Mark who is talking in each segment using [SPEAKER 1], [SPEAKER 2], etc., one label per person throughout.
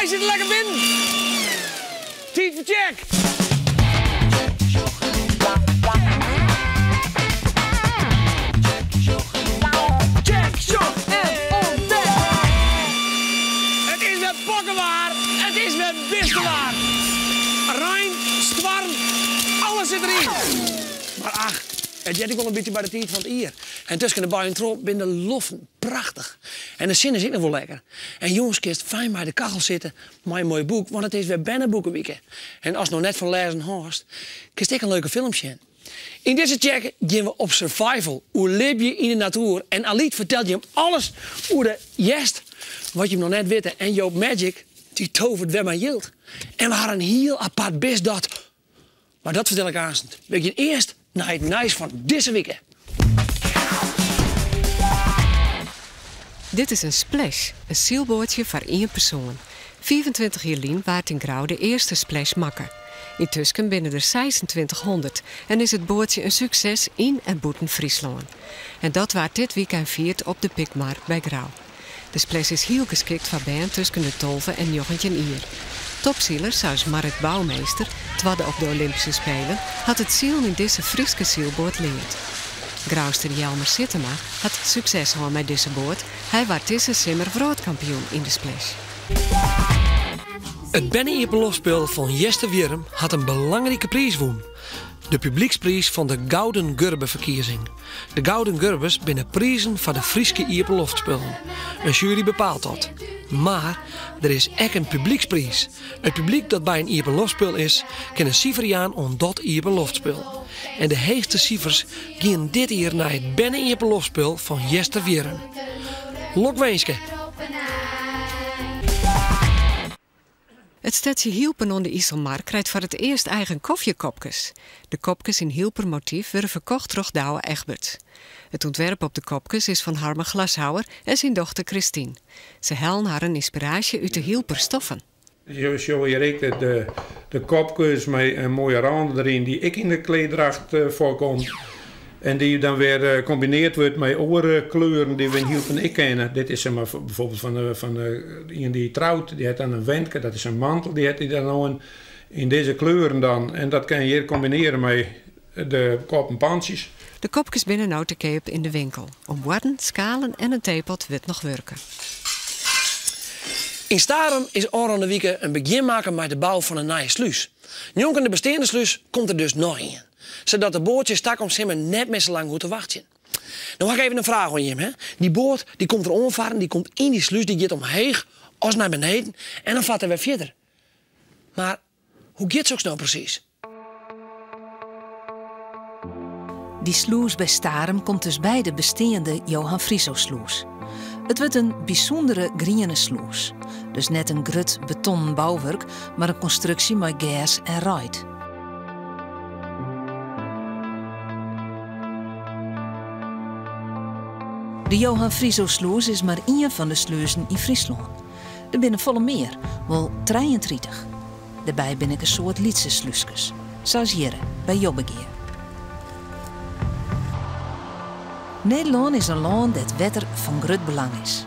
[SPEAKER 1] sitte lekker binnen. Tiid foar Tsjek! Tsjek, sjoch en ûntdek! It is wer pokkewaar, it is wer bistewaar. Rein, stoarm, alles sit deryn. Mar ach, it heart ek wol in bytsje by de tiid fan it jier. En tusken de buien troch binne de loften prachtich. En de sinne is ek noch wol lekker. En jûns kinst fijn by de kachel sitte mei in moai boek, want it is wer berneboekewike. En ast no net fan lêzen hâldst, kinst ek in leuke film sjen. Yn dizze Tsjek gean we op survival, oerlibje yn de natoer. En Alyt fertelt jim alles oer de hjerst wat jim noch net witte. En Joop Magic, dy toveret wer mei jild. En we ha in hiel apart bist dat. Mar dat fertel ik aansens. We gean earst nei it nijs fan dizze wike.
[SPEAKER 2] Dit is in splash, in sylboatsje foar ien persoan. 25 jier lyn waard yn Grou de earste splash makke. Yntusken binne der 2600 en is it boatsje in sukses yn en bûten Fryslân. En dat waard dit wykein fierd op de Pikmar by Grou. De splash is hiel geskikt foar bern tusken de 12 en 19 jier. Topsiler sa as Marit Bouwmeester, twadde op de Olympyske Spelen, hat it silen yn dizze Fryske sylboat leard. Grouster Jelmer Sittema hat sukses hân mei dizze boat. Hy waard dizze simmer wrâldkampioen yn de splash.
[SPEAKER 1] It berne-iepenloftspul fan Easterwierrum hat in belangrike priis wûn. De publykspriis fan de Gouden Gurbe-ferkiezing. De Gouden Gurbes binne prizen foar de Fryske iepenloftspullen. In sjuery bepaalt dat. Mar der is ek in publykspriis. It publyk dat by in iepenloftspul is, kin in sifer jaan oan dat iepenloftspul. En de heechste sifers gienen dit jier nei it berne-iepenloftspul fan Easterwierrum. Lokwinske!
[SPEAKER 2] It stedsje Hylpen oan de Iselmar krijt foar it earst eigen kofjekopkes. De kopkes yn Hylper motyf wurde ferkocht troch Douwe Egberts. It ûntwerp op de kopkes is fan Harmen Glashouwer en syn dochter Christine. Se hellen harren ynspiraasje út de Hylper stoffen.
[SPEAKER 3] Jo sjogge hjir ek de kopkes mei in moaie râne deryn dy't ek yn de klededracht foarkomt. En dy't dan wer kombineard wurdt mei oare kleuren dy't we yn Hylpen ek kenne. Dit is bijvoorbeeld fan ien dy't trout, dy hat dan in wentke, dat is in mantel, dy hat hy dan oan yn dizze kleuren dan. En dat kin je hjir kombinearje mei de kop en pantsjes.
[SPEAKER 2] De kopkes binne no te keap yn de winkel. Oan borden, skalen en in teepot wurdt noch wurke.
[SPEAKER 1] Yn Starum is ôfrûne wike in begjin makke mei de bou fan in nije slús. Njonken de besteande slús komt der dus noch ien, sadat de boatsjes takom simmer net mear sa lang hoege te wachtsjen. No ha ik even in fraach oan jim. Hè? Dy boat dy komt der oanfarren, dy komt yn dy slús, dy giet omheech as nei beneden en dan fart er wer fierder. Mar hoe giet soks no presys?
[SPEAKER 4] Dy slûs by Starum komt dus by de besteande Johan Frisoslûs. It wurdt in bysûndere griene slûs. Dus net in grut betonnen bouwurk, mar in konstruksje mei gers en reid. De Johan Frisoslûs is mar ien fan de sluzen yn Fryslân. Der binne folle mear, wol 33. Dêrby binne ek in soad lytse slúskes, sa as hjirre by Jobbegea. Nederlân is in lân dêr't wetter fan grut belang is.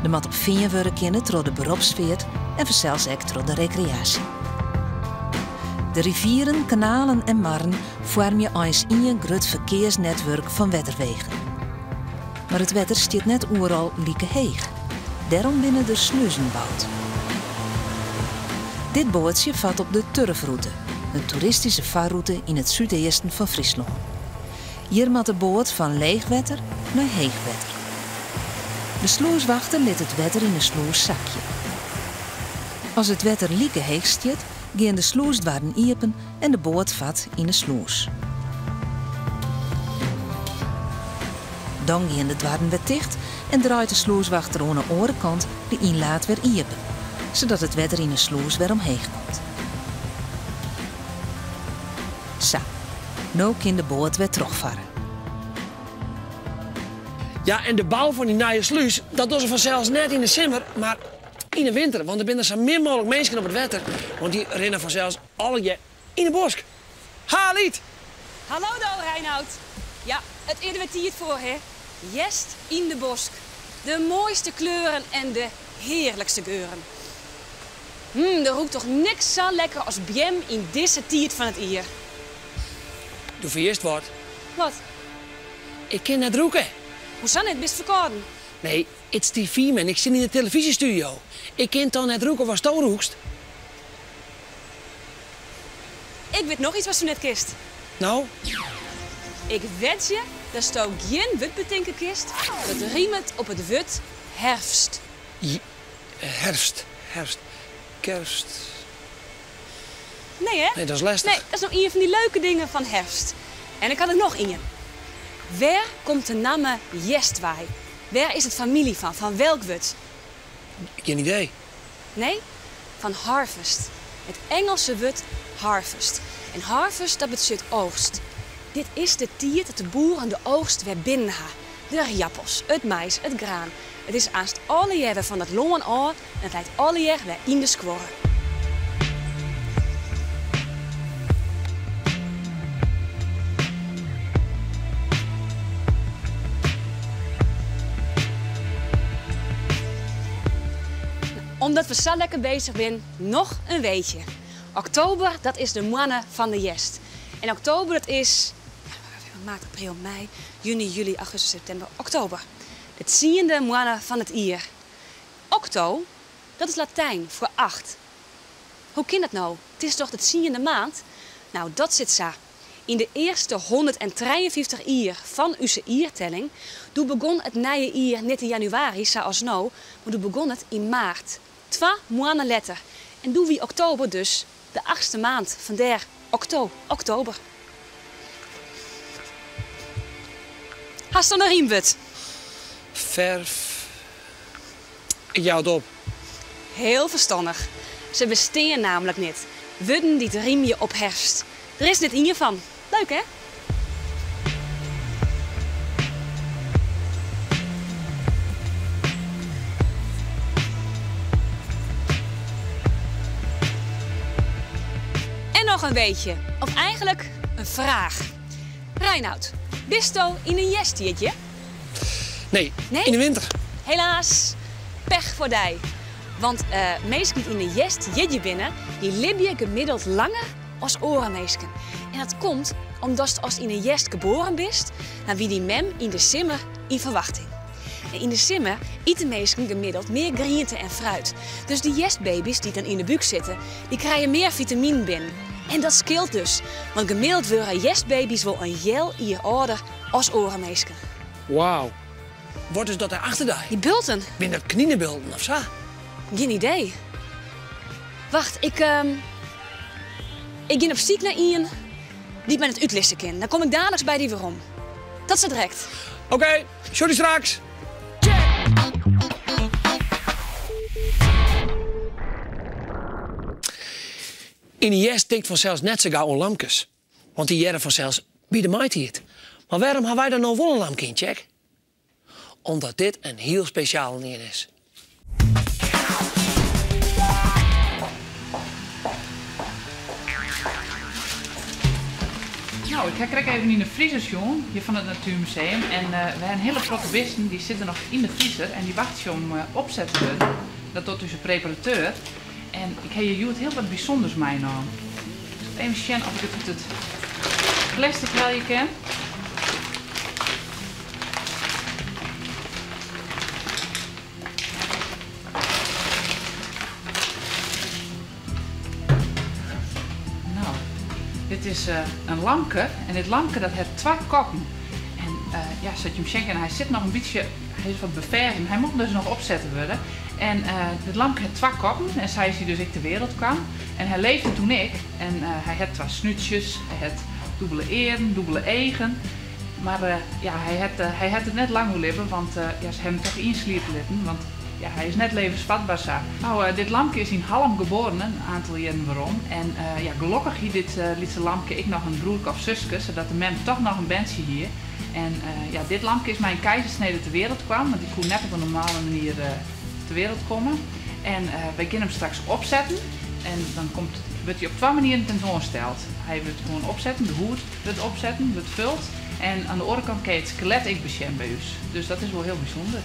[SPEAKER 4] Der moat op fearn wurde kinne troch de beropsfeart en fansels ek troch de rekreaasje. De rivieren, kanalen en marren foarmje eins ien grut ferkearsnetwurk fan wetterwegen. Mar it wetter stiet net oeral like heech. Dêrom binne der sluzen boud. Dit boatsje fart op de Turfrûte, in toeristyske farrûte yn it súdeasten fan Fryslân. Hjir moat de boat fan leech wetter nei heech wetter. De slûswachter lit it wetter yn 'e slûs sakje. As it wetter like heech stiet, gean de slûsdoarren iepen en de boat fart yn 'e slûs. Dan gean de doarren wer ticht en draait de slûswachter oan 'e oare kant de ynlaat wer iepen, sadat it wetter yn 'e slûs wer omheech komt. Sa, no kin de boat wer trochfarre.
[SPEAKER 1] Ja, en de bou fan dy nije slús, dat dogge se fansels net yn de simmer, mar yn de winter. Want der binne sa min mooglik minsken op it wetter, want dy rinne fansels allegear yn 'e bosk. Ha, Liet!
[SPEAKER 5] Hallo do, Reinout. Ja, it is der wer tiid foar, hè? Hjerst yn de bosk. De moaiste kleuren en de hearlikste geuren. Mmm, der rûkt toch niks sa lekker as beam yn dizze tiid fan it jier.
[SPEAKER 1] Do ferjitst wat.
[SPEAKER 5] Wat?
[SPEAKER 1] Ik kin net rûke.
[SPEAKER 5] Hoesa net? Bist ferkâlden?
[SPEAKER 1] Nee, it stiet foar my en ik sit yn de telefyzjestudio. Ik kin toch net rûke watsto rûkst?
[SPEAKER 5] Ik wit noch iets watsto net kinst.
[SPEAKER 1] No?
[SPEAKER 5] Ik wedzje datsto gjin wurd betinke kinst dat rimet op it wurd herfst.
[SPEAKER 1] Herfst, herfst, kerfst.
[SPEAKER 5] Nee, hè?
[SPEAKER 1] Nee, dat is lestich.
[SPEAKER 5] Nee, dat is no ien fan dy leuke dingen fan herfst. En ik ha der noch ien. Wêr komt de namme hjerst wei? Wêr is it famylje fan? Fan welk wurd?
[SPEAKER 1] Gjin idee.
[SPEAKER 5] Nee, fan harvest. It Engelse wurd harvest. En harvest, dat betsjut oogst. Dit is de tiid dat de boeren de oogst wer binnen ha. De riappels, it mais, it graan. It is aanst allegear wer fan it lân ôf en it leit allegear wer yn de skuorre. Omdat we sa lekker bezich bin, noch in weetje. Oktober, dat is de moanne fan de hjerst. En oktober, dat is maart, april, mei, juny, july, augustus, septimber, oktober. De tsiende moanne fan it jier. Okto, dat is Latijn foar acht. Hoe kin dat no? It is toch de tsiende maand? No, dat sit sa. Yn de earste 153 jier fan ús jiertelling, doe begûn it nije jier net yn januari sa as no, mar doe begûn it yn maart. Twa moanne letter. En doe wie oktober dus de achtste maand. Fandêr okto, oktober. Hast dan in rymwurd?
[SPEAKER 1] Ferf. Ik jou it op.
[SPEAKER 5] Heel ferstannich. Se bestean namelijk net. Wurden dy't rymje op herfst. Der is net ien fan. Leuk, hè? En noch in weetje, of eigenlik in fraach. Reinout, bisto yn in hjerstjierdje?
[SPEAKER 1] Nee,
[SPEAKER 5] Nee?
[SPEAKER 1] yn de winter.
[SPEAKER 5] Helaas, pech foar dy. Want minsken dy't yn de hjerst jierdei binne, dy libje gemiddeld langer as oare minsken. En dat komt omdatst ast yn de hjerst geboren bist, dan wie dyn mem yn de simmer yn ferwachting. En yn de simmer ite minsken gemiddeld mear griente en fruit. Dus dy hjerstbaby's dy't dan yn de búk sitte, dy krije mear fitaminen binnen. En dat skeelt dus, want gemiddeld wurde hjerstbaby's wol in heal jier âlder as oare minsken.
[SPEAKER 1] Wauw. Wat is dat dêr achter dy?
[SPEAKER 5] Dy bulten.
[SPEAKER 1] Binne dat kninebulten of sa?
[SPEAKER 5] Gjin idee. Wacht, ik, ik gean op syk nei ien dy't my dat útlizze kin. Dan kom ik daliks by dy werom. Dat sa direkt.
[SPEAKER 1] Oké, sjoch dy straks. Yn de hjerst tinkt fansels net sa gau oan lamkes, want dy hearre fansels by de maitiid. Mar wêrom ha wy dan no wol in lamke yn Tsjek? Omdat dit in hiel spesjalen ien is.
[SPEAKER 6] No, ik ha krekt even yn de friezer sjoen, hjir fan it Natuermuseum. En we ha in hiele protte bisten, dy sitte noch yn de friezer en dy wachtsje om opset te wurden. Dat docht ús preparateur. En ik ha hjir hjoed hiel wat bysûnders meinaam. Ik sil even sjen oft ik it út it plastic helje kin. No, dit is in lamke en dit lamke dat hat twa koppen. En ja, sa't jim sjen kinne, hy sit noch in bytsje, hy is wat befêzen. Hy moat dus noch opsetten wurde. En dit lamke hat twa koppen en sa is hy dus ek te wereld kaam. En hy leefde toen ek. En hy hat twa snútsjes, hy hat dûbele earen, dûbele eagen. Mar ja, hy hat it net lang oerlibbe, want ja, se hawwe him toch ynsliepe litten, want ja, hy is net levensvatbaar sa. No, dit lamke is yn Hallum geboren, in aantal jierren werom. En ja, gelokkich hie dit lytse lamke ek noch in broerke of suske, sadat de mem toch noch in berntsje hie. En ja, dit lamke is mei in keizersnede te wereld kwam, want dy koe net op in normale manier te wereld komme. En wy kinne him straks opsetten en dan komt, wurdt hy op twa manieren tentoansteld. Hy wurdt gewoan opsetten, de hûd wurdt opsetten, wurdt fuld. En oan de oare kant kinne je it skelet ek besjen by ús. Dus dat is wol hiel bysûnder.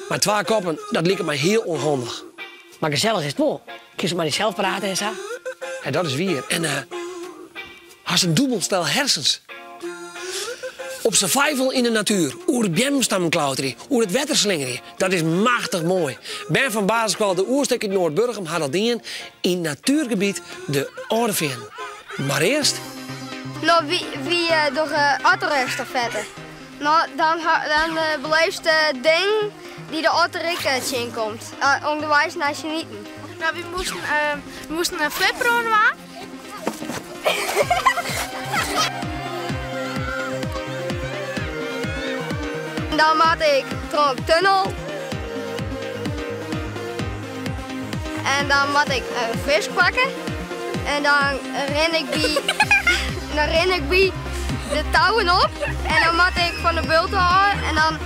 [SPEAKER 1] Mei twa koppen, dat liket my hiel ûnhandich. Mar gesellich is it wol. Kinst mei dysels prate en sa. Ja, dat is wier. En eh, hast in dûbeld stel hersens. Op survival yn de natuer, oer beamstammen klauterje, oer it wetter slingerje, dat is machtich moai. Bern fan basisskoalle De Oerstek út Noardburgum ha dat dien yn natuergebiet De Alde Feanen. Mar earst.
[SPEAKER 7] No, wy, wy dogge otterestafette. No, dan, dan beleefst de dingen dy't de otter ek tsjinkomt, ûnderweis nei syn iten.
[SPEAKER 8] No, wy moasten, wy moasten in flipper oandwaan.
[SPEAKER 7] Dan moat ik troch in tunnel. En dan moat ik in fisk pakke. En dan rin ik by, dan rin ik by de touwen op. En dan moat ik fan de bult ôf en dan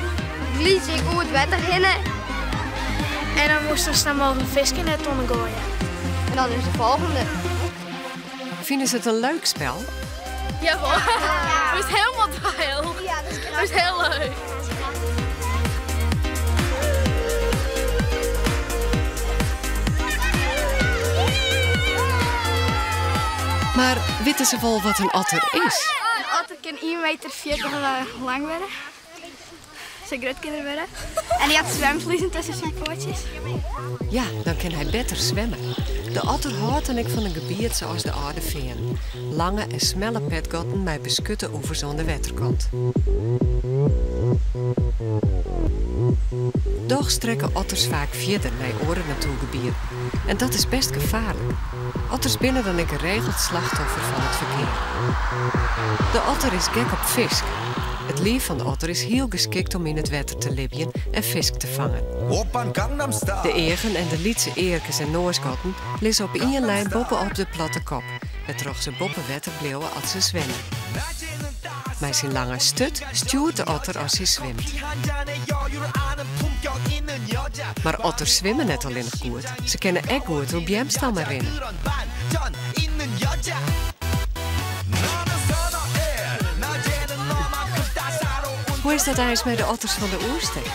[SPEAKER 7] gliid ik oer it wetter hinne.
[SPEAKER 8] En dan moast der sa mooglik fisk yn de tonne goaie.
[SPEAKER 7] En dan is de folgjende.
[SPEAKER 2] Fine se it in leuk spel?
[SPEAKER 8] Jawol. Het is helemaal dweil. Het is heel leuk.
[SPEAKER 2] Mar witte se wol wat in otter is?
[SPEAKER 8] In otter kin 1,40 meter lang wurde. Sa grut kin er wurde.
[SPEAKER 7] En hy hat swimfluezzen tusken syn poatsjes.
[SPEAKER 2] Ja, dan kin hy better swimme. De otter hâldt dan ek fan in gebiet sa as de Alde Feanen. Lange en smelle petgatten mei beskutte oevers oan de wetterkant. Dochs trekke otters faak fierder nei oare natoergebieten. En dat is best gefaarlik. Otters binne dan ek geregeld slachtoffer fan it ferkear. De otter is gek op fisk. It liif fan de otter is hiel geskikt om yn it wetter te libjen en fisk te fangen. De eagen en de lytse earkes en noasgatten lizze op ien lijn boppe-op de platte kop, wêrtroch se boppe wetter bliuwe as se swimme. Mei syn lange sturt stjoert de otter as hy swimt. Mar otters swimme net allinnich goed, se kinne ek goed oer beamstammen rinne. Hoe is dat eins mei de otters fan de Oerstek?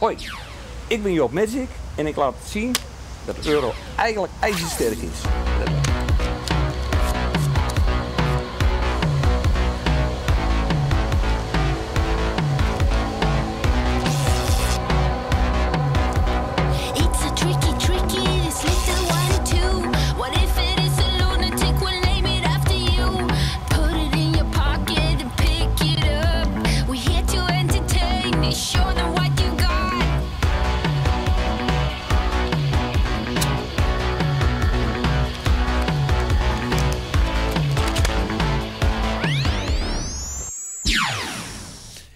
[SPEAKER 9] Hoi, ik bin Joop Magic en ik laat sjen dat de euro eigenlik ijzersterk is.
[SPEAKER 10] It's a tricky, tricky, this little one too. What if it is a lunatic? We'll name it after you. Put it in your pocket and pick it up. We're here to entertain. Show them what you got.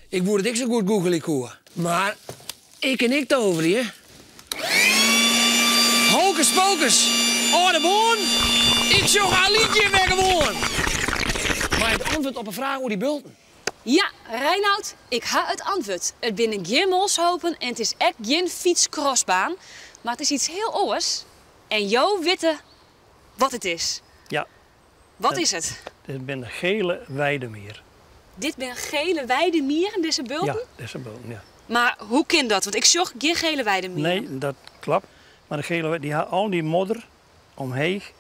[SPEAKER 1] Ik woe it ek sa goed googelje koe, mar ik kin ek toverje. Hocus pocus, âlde boan, ik sjoch Alietje wer gewoan. Mei it antwurd op 'e fraach oer dy bulten.
[SPEAKER 5] Ja, Reinoud, ik ha it antwurd. It binne gjin molshopen en it is ek gjin fytscrossbaan, mar it is iets hiel oars. En jo witte wat it is.
[SPEAKER 11] Ja.
[SPEAKER 5] Wat is it?
[SPEAKER 11] Dit binne gele weidemier.
[SPEAKER 5] Dit binne gele weidemieren, dizze bulten?
[SPEAKER 11] Ja, dizze bulten, ja.
[SPEAKER 5] Mar hoe kin dat? Want ik sjoch gjin gele weidemieren.
[SPEAKER 11] Nee, dat klopt. Mar de gele, dy ha al dy modder omheech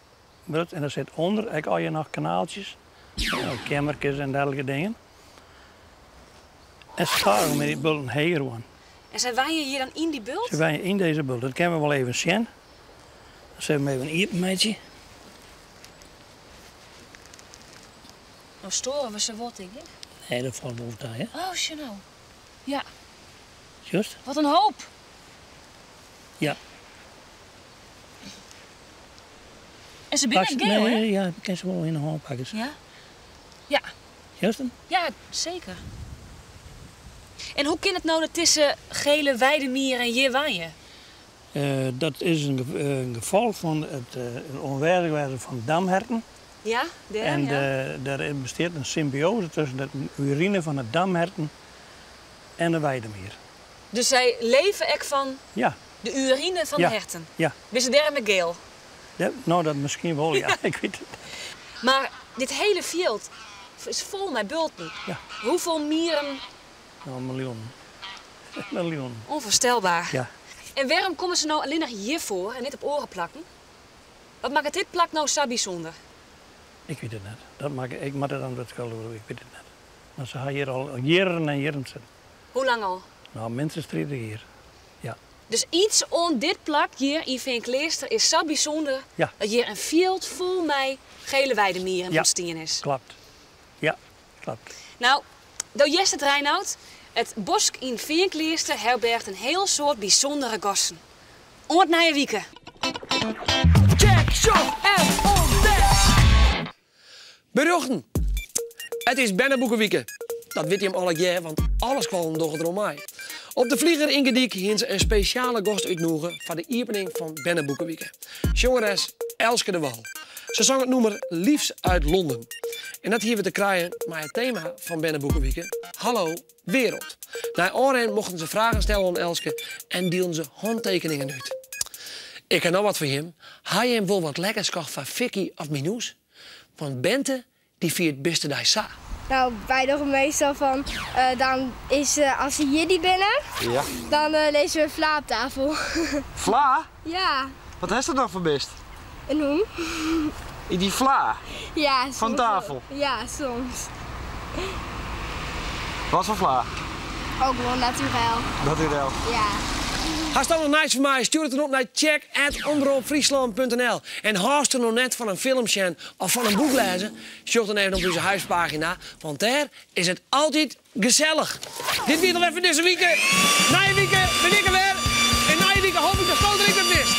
[SPEAKER 11] wurdt en der sit ûnder ek al je noch kanaaltsjes. Keammerkes en dergelijke dingen. En stadichoan binne dy bulten heger wurden.
[SPEAKER 5] En sy wenje hjir dan yn dy bult?
[SPEAKER 11] Se wenje yn dizze bult. Dat kinne we wol even sjen. Dan sille we 'm even iepenmeitsje.
[SPEAKER 5] No stoare we se wol, tink ik.
[SPEAKER 11] Nee, dat falt wol ta, hè?
[SPEAKER 5] Oh, sjoch no. Ja.
[SPEAKER 11] Just.
[SPEAKER 5] Wat in hoop.
[SPEAKER 11] Ja.
[SPEAKER 5] En se binne net geel, hè?
[SPEAKER 11] Nee, ja, ik kin se wol yn de hân pakke.
[SPEAKER 5] Ja. Ja.
[SPEAKER 11] Just?
[SPEAKER 5] Ja, seker. En hoe kin it no dat dizze gele weidemieren hjir wenje?
[SPEAKER 11] Dat is in gefolch fan it oanwêzich wêzen fan damherten.
[SPEAKER 5] Ja, dêr,
[SPEAKER 11] En
[SPEAKER 5] ja.
[SPEAKER 11] der bestiet in symbiose tusken de urine fan de damherten en de weidemier.
[SPEAKER 5] Dus sy leve ek fan
[SPEAKER 11] Ja.
[SPEAKER 5] de urine fan de
[SPEAKER 11] Ja,
[SPEAKER 5] herten?
[SPEAKER 11] ja.
[SPEAKER 5] Binne se dêrom ek geel?
[SPEAKER 11] Ja, no, dat miskien wol, ja. Ik wit it net.
[SPEAKER 5] Mar dit hiele fjild is fol mei bulten.
[SPEAKER 11] Ja.
[SPEAKER 5] Hoefolle mieren?
[SPEAKER 11] No, miljoenen. Miljoenen.
[SPEAKER 5] Onvoorstelbaar.
[SPEAKER 11] Ja.
[SPEAKER 5] En wêrom komme se no allinnich hjirfoar en net op oare plakken? Wat makket dit plak no sa bysûnder?
[SPEAKER 11] Ik wit it net. Dat mak, ik moat it antwurd skuldich bliuwe, ik wit it net. Mar se ha hjir al jierren en jierren sitten.
[SPEAKER 5] Hoe lang al?
[SPEAKER 11] No, minstens 30 jier. Ja.
[SPEAKER 5] Dus iets oan dit plak hjir yn Feankleaster is sa bysûnder
[SPEAKER 11] Ja.
[SPEAKER 5] dat hjir in fjild fol mei gele weidemieren
[SPEAKER 11] Ja.
[SPEAKER 5] ûntstien is.
[SPEAKER 11] Kloppet. Ja, kloppet.
[SPEAKER 5] No, do hearst it Reinoud. It bosk yn Feankleaster herberget in hiel soad bysûndere gasten. Oant nije wike.
[SPEAKER 1] Check, sjoch en ûntdek! Berjochten. It is berneboekewike. Dat wit jim allegear, want alle skoallen dogge deroan mei. Op de Vlieger yn Gerdyk hiene se in spesjale gast útnûge foar de iepening fan Berneboekewike. Sjongeres Elske DeWall. Se song it nûmer Liefs uit Londen. En dat hie wer te krijen mei it tema fan Berneboekewike, Hallo Wereld. Nei ôfrin mochten se fragen stelle oan Elske en dielden se hantekeningen út. Ik ha noch wat foar jim. Ha jim wol wat lekkers kocht foar Vicky of Minoes? Want Bente dy fiert bistedei sa.
[SPEAKER 7] No, wy dogge meastal fan, dan is as se jierdei binne,
[SPEAKER 12] Ja.
[SPEAKER 7] dan lizze we fla op tafel.
[SPEAKER 12] Fla?
[SPEAKER 7] Ja.
[SPEAKER 12] Wat hast dat dan foar bist?
[SPEAKER 7] In hûn.
[SPEAKER 12] Yt dy fla?
[SPEAKER 7] Ja, soms
[SPEAKER 12] Fan tafel?
[SPEAKER 7] Ja, soms.
[SPEAKER 12] Wat foar fla?
[SPEAKER 7] Ook gewoan naturel.
[SPEAKER 12] Naturel.
[SPEAKER 7] Ja.
[SPEAKER 1] Hast dan noch nijs foar my? Stjoer it dan op nei check@omropfryslân.nl. En hâldst der noch net fan in film sjen of fan in boek lêze? Sjoch dan even op ús huispagina, want dêr is it altyd gesellich. Dit wie it alwer foar dizze wike. Nije wike bin ik der wer. En nije wike hoop ik datsto der ek wer bist.